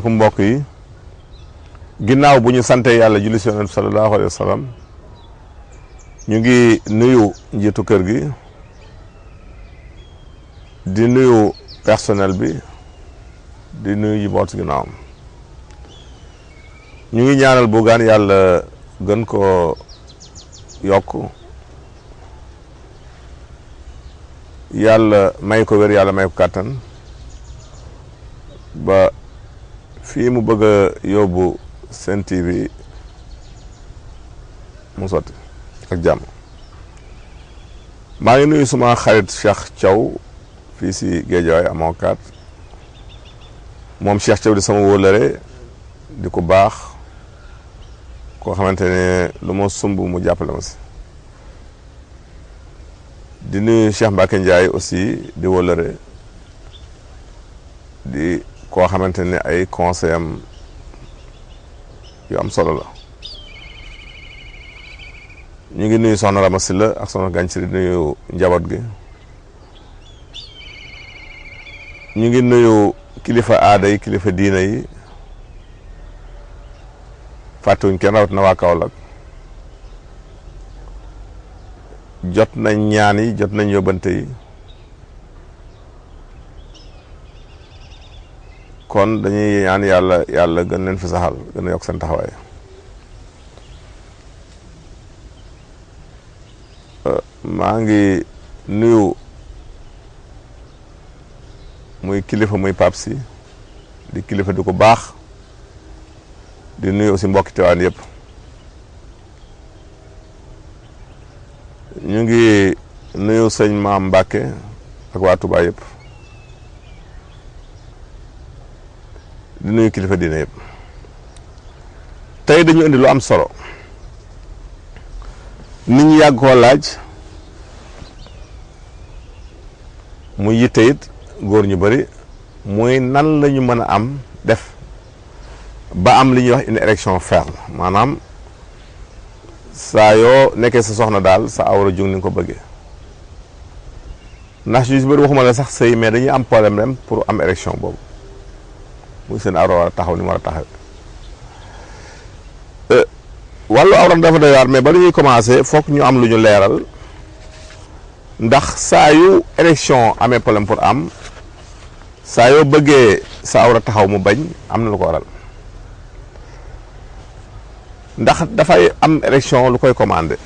ko mbokk yi ginnaaw bu ñu sante yàlla julli ci Yonent sallallahu alayhi wa sallam ñu ngi nuyu njiitu kër gi di nuyu personnel bi di nuyu yi boot ginnaawam ñu ngi ñaanal Bougane yàlla gën ko yokk yàlla may ko wér yàlla may ko kàttan ba fii mu bëgg a yóbbu Sen TV mu sotti ak jàmm. maa ngi nuyu suma xarit Cheikh Thiaw fii si Guédiawaye amoo kaat moom Cheikh Thiaw di sama wóolare di ko baax koo xamante ne lu ma sumb mu jàppale ma si. di nuyu Cheikh Mbacke Ndiaye aussi di wóolare di koo xamante ne ay conseil am yu am solo la. ñu ngi nuyu soxna Rama Sylla ak soxna Gànc di nuyu njaboot gi. ñu ngi nuyu kilifa aada yi kilifa diina yi fàttewuñ kenn rawat na waa Kaolack jot nañ ñaan yi jot nañ yóbbante yi kon dañuy ñaan yàlla gën leen fi saxal gën a yokk seen taxawaay. maa ngi nuyu muy kilifa muy Pape Sy di kilifa di ko baax di nuyu aussi mbokki Tiwaawan yëpp. ñu ngi nuyu sëñ Maam Mbàkke ak waa Touba yëpp di nuyu kilifa diine yëpp. tey dañu indi lu am solo nit ñi yàgg koo laaj muy yitte it góor ñu bari muy nan la ñu mën a am def ba am li ñuy wax une érection ferme maanaam saa yoo nekkee sa soxna daal sa awra jug ni nga ko bëggee ndax ñu si bëri waxuma la sax sëy mais dañuy am problème dem pour am érection boobu muy seen awra war a taxaw ni mu war a taxaw. wàllu awra dafa doy waar mais ba ñuy commencé foog ñu am lu ñu leeral ndax saa yu érection amee problème pour am saa yoo bëggee sa awra taxaw mu bañ am na lu ko waral ndax dafay am érection lu koy commandé.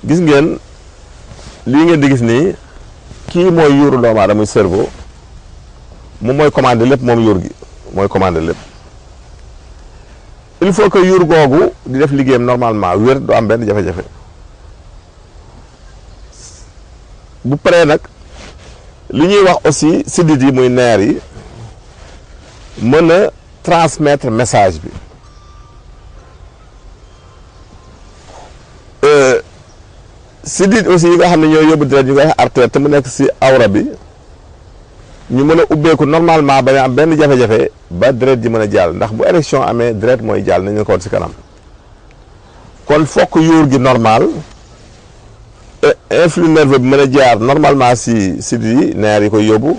gis ngeen lii ngeen di gis nii kii mooy yuuru doomu aadama muy cerveau moom mooy commandé lépp moom yuur gi mooy commandé lépp. il faut que yuur googu di def liggéeyam normalement wér du am benn jafe-jafe bu paree nag li ñuy wax aussi siddit yi muy neer yi mën a transmettre message bi siddit aussi yi nga xam ne ñoo yóbbu deret ñu koy artère te mu nekk si awra bi ñu mën a ubbeeku normalement ba am benn jafe-jafe ba deret ji mën a jàll ndax bu érection amee deret mooy jàll nañu ko ci kanam kon fokk yuur gi normal influx nerveux bi mën a jaar normalement si sidit yi neer yi koy yóbbu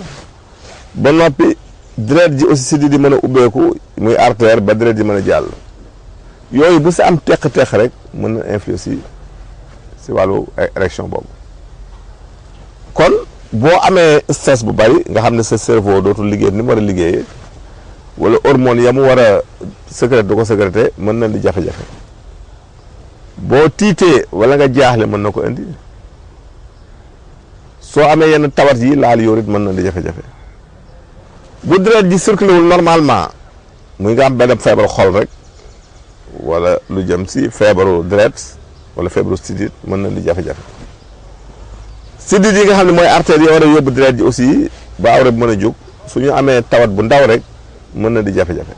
ba noppi deret ji aussi sidit yi mën a ubbeeku muy artère ba deret ji mën a jàll yooyu bu si am teq-teq rek mën na influx si wàllu érection boobu. kon boo amee stress bu bari nga xam ne sa cerveau dootul liggéey ni mu war a liggéeyee wala hormone ya mu war a sécréter du ko sécréter mën na di jafe-jafe boo tiitee wala nga jaaxle mën na ko indi soo amee yenn tawat yi laal yow it mën na di jafe-jafe bu deret ji circulé wul normalement muy nga am benn feebaru xol rek wala lu jëm si feebaru deret wala feebaru sidit mën na di jafe-jafe. siddit yi nga xam ne mooy artères yi war a yóbbu deret ji aussi ba awra bi mën a jóg su ñu amee tawat bu ndaw rek mën na di jafe-jafe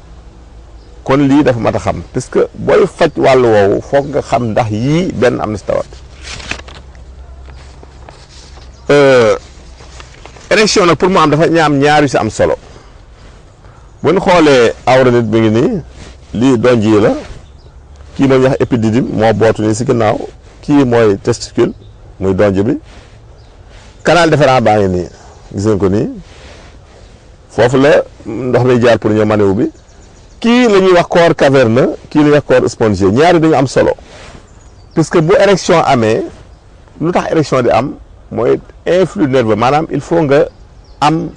kon lii dafa mat a xam parce que booy faj wàllu woowu foog nga xam ndax yii benn am na si tawat. érection nag pour mu am dafa ñaar yu si am solo bu ñu xoolee awra nit bi ngi nii lii donj yi la kii mooy wax épididyme moo bootu nii si ginnaaw kii mooy testicule muy donj bi. canal déférent baa ngi nii gis ngeen ko nii foofu la ndox mi jaar pour ñëw manewu bi. kii la ñuy wax corps caverneux kii la ñuy wax corps spongieux ñaari dañu am solo puisque bu érection amee lu tax érection di am mooy influx nerveux maanaam il faut nga am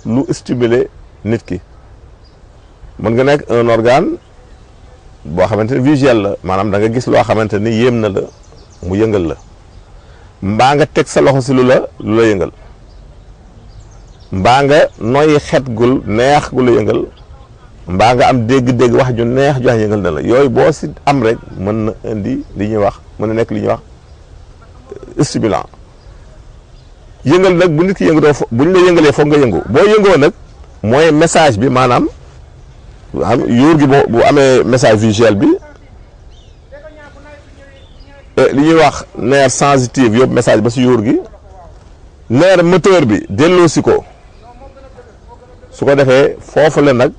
lu stimuler nit ki mën nga nekk un organe boo xamante ni visuel la maanaam da nga gis loo xamante ni yéem na la mu yëngal la mbaa nga teg sa loxo si lu la yëngal mbaa nga noyyi xet gul neex gu la yëngal mbaa nga am dégg-dégg wax ju neex ju wax yëngal na la yooyu boo si am rek mën na indi li ñuy wax mën na nekk li ñuy wax stimulant yëngal nag bu nit ki yëngatoo bu ñu la yëngalee foog nga yëngu boo yëngoo nag mooy message bi maanaam yuur gi bu amee message visuel bi li ñuy wax nerf sensitive yóbbu message ba si yuur gi nerf moteur bi delloo si ko su ko defee foofu la nag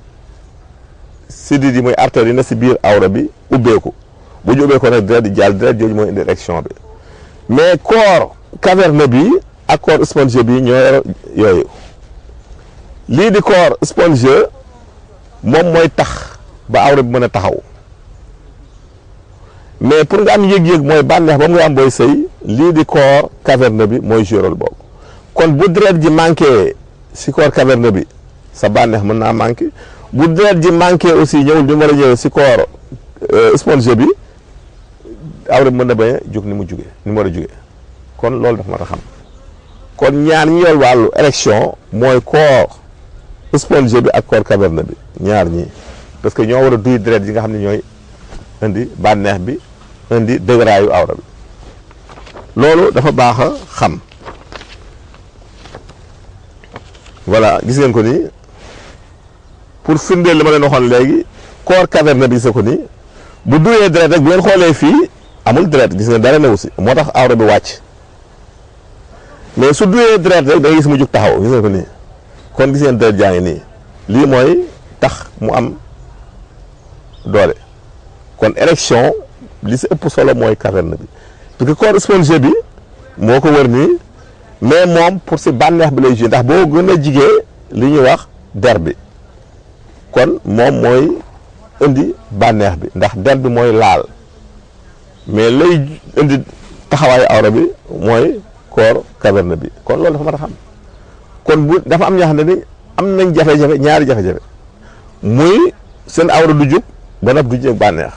sidit yi muy artère yi na si biir awra bi ubbeeku bu ñu ubbeekoo nag deret di jàll deret jooju mooy indi érection bi mais corps caverneux bi ak corps spongieux bi ñoo yor yooyu lii di corps spongieux moom mooy tax ba awra bi mën a taxaw mais pour nga am yëg-yëg mooy bànneex ba mu nga am booy sëy lii di corps caverneux bi mooy jouer rôle boobu kon bu deret ji manqué si corps caverneux bi sa bànneex mën naa manqué bu deret ji manqué aussi ñëwul bi mu war a ñëw si corps spongieux bi awra bi mën na bañ a jóg ni mu jugee ni mu war a jugee kon loolu dafa mat a xam kon ñaar ñi yor wàllu érection mooy corps spongieux bi ak corps caverneux bi ñaar ñi parce que ñoo war a duy deret yi nga xam ne ñooy indi bànneex bi indi dëgëraayu awra bi loolu dafa baax a xam voilà gis ngeen ko nii pour firndeel li ma leen waxoon léegi corps caverneux bi gis ko nii bu duyee deret rek bu ngeen xoolee fii amul deret gis ngeen dara newu si moo tax awra bi wàcc mais su duyee deret rek da ngay gis mu jug taxaw gis ngeen ko nii kon gis ngeen deret jaa ngi nii lii mooy tax mu am doole kon érection li si ëpp solo mooy caverneux bi parce que corps spongieux bi moo ko wër nii mais moom pour si bànneex bi lay joué ndax boo gën a jigee li ñuy wax der bi kon moom mooy indi bànneex bi ndax der bi mooy laal mais lay indi taxawaayu awra bi mooy corps caverneux bi kon loolu dafa mat a xam kon bu dafa am ñoo xam ne ni am nañ jafe-jafe ñaari jafe-jafe muy seen awra du jug ba nag du yëg bànneex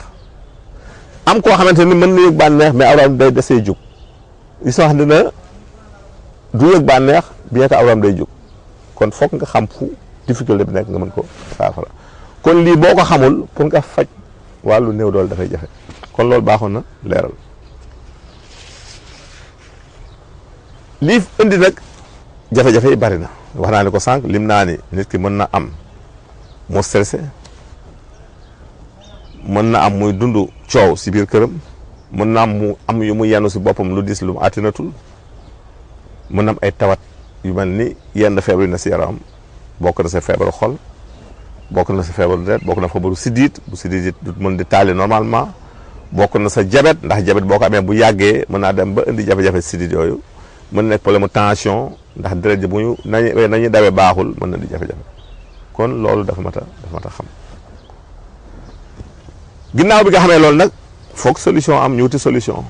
am koo xamante ni mën na yëg bànneex mais awraam day desee jug li soo xam ne na du yëg bànneex bien que awraam day jug kon foog nga xam fu difficulté bi nekk nga mën ko saafara kon lii boo ko xamul pour nga faj wàllu néew doole dafay jafe kon loolu baaxoon na leeral lii indi nag jafe-jafe yi bari na wax naa ne ko sànq lim naa ni nit ki mën na am mu stressé mën na am muy dund coow si biir këram mën na am mu am yu mu yenu si boppam lu dis lu mu àttinatul mën na am ay tawat yu mel ni yenn feebar yi na si yaram bokk na sa feebaru xol bokk na sa feebaru deret bokk na feebaru siddiit bu siddiit it du mën di taali normalement bokk na sa jabet ndax jabet boo ko amee bu yàggee mën naa dem ba indi jafe-jafe siddiit yooyu mën na nekk problème mu tension ndax deret ji bu ñu nañu dawee baaxul mën na di jafe-jafe kon loolu dafa mat a xam ginnaaw bi nga xamee loolu nag foog solution am ñu wuti solution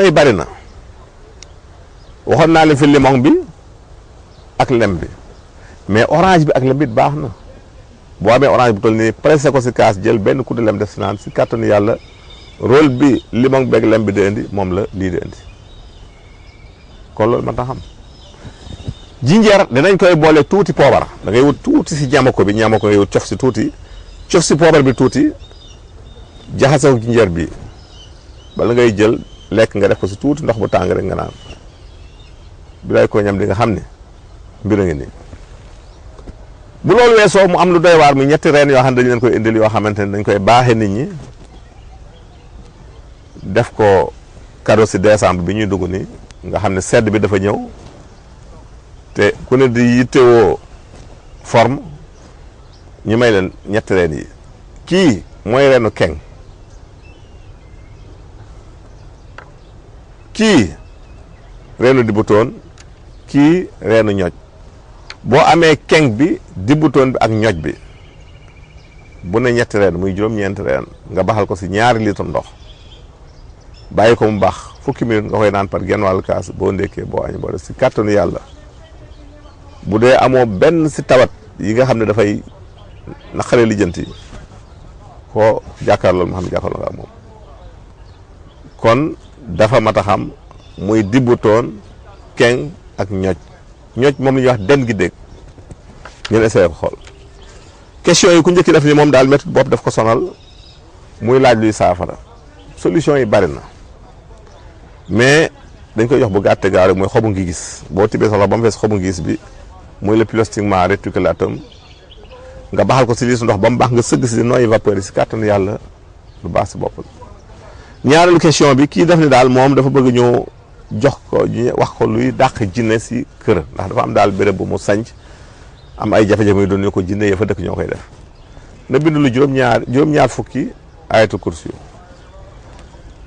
yi bari na waxoon naa leen fi limon bi ak lem bi mais orange bi ak lem bi baax na boo amee orange bu toll nii pressé ko si kaas jël benn kuddu lem def si naan si kàttanu yàlla rôle bi limon beeg lem bi di indi moom la lii di indi kon loolu man ta xam jinjeer dinañ koy boole tuuti poobar da ngay wut tuuti si ñamako bi ñamako ngay wut cof si tuuti cof si poobar bi tuuti jaxase ko jinjeer bi bala ngay jël lekk nga def ko si tuuti ndox bu tàng rek nga naan bi lay ko ñam di nga xam ne mbir a ngi nii bu loolu weesoo mu am lu doy waar mi ñetti reen yoo xam ne dañu leen koy indil yoo xamante ne dañ koy baaxee nit ñi def ko cadeau si décembre bi ñuy dugg nii nga xam ne sedd bi dafa ñëw te ku ne di yittewoo forme ñu may leen ñetti reen yi kii mooy reenu keng kii reenu dibutoon kii reenu ñoj boo amee keng bi dibbutoon bi ak ñoj bi bu ne ñetti reen muy juróom-ñeenti reen nga baxal ko si 2 litre ndox bàyyi ko mu baax fukki minute nga koy naan par genn wàllu kaas boo ndékkee boo añ boo def si kàttanu yàlla bu dee amoo benn si tawat yi nga xam ne dafay naqaree lijjanti koo jàkkaarlool ma xam ne jàkkaarloo nga ak moom kon dafa mat a xam muy dibbutoon keng ak ñoj moom la ñuy wax den gi dégg ngeen essayé ko xool question yi ku njëkki def ni moom daal métti bopp daf ko sonal muy laaj luy saafara solution yi bari na mais dañ koy jox bu gàtte gaare mooy xobu ngi gis boo tibbee soxla ba mu fees xobu ngi gis bi muy le Pilostiquema reticulatum nga baxal ko si liis ndox ba mu baax nga sëgg si nooyi vapeur yi si kàttanu yàlla lu baax si bopp la ñaareelu question bi kii def ni daal moom dafa bëgg ñu jox ko wax ko luy dàq jinne si kër ndax dafa am daal béréb bu mu sanc am ay jafe-jafe yu doon ñu ko jinne ya fa dëkk ñoo koy def na bind lu juróom-ñaar fukki ayatul kursi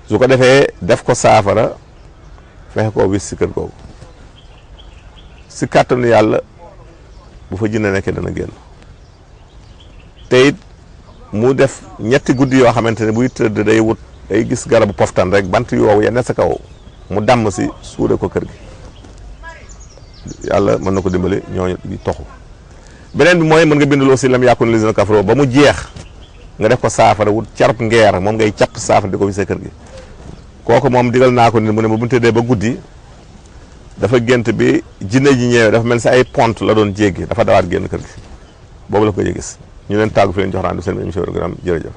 su ko defee def ko saafara fexe koo wis si kër googu si kàttanu yàlla bu fa jinne nekkee dana génn te it mu def ñetti guddi yoo xamante ne buy tëdd day gis garabu poftan rek bant yoowu ya ne sa kaw mu damm si suude ko kër gi yàlla mën na ko dimbali ñooñu di toxu beneen bi mooy mën nga bindaloo si lam yàkkun lisina kafaro ba mu jeex nga def ko saafara wut carub ngeer moom ngay capp saafara di ko wisee kër gi kooku moom digal naa ko nit mu ne ma bu ñu tëddee ba guddi dafa gént bi jinne ji ñëwee dafa mel si ay pont la doon jéggi dafa dawaat génn kër gi boobu la ko gis ñu leen tàggu fi leen jox rendez-vous seen émission wér-gu-yaram jërëjëf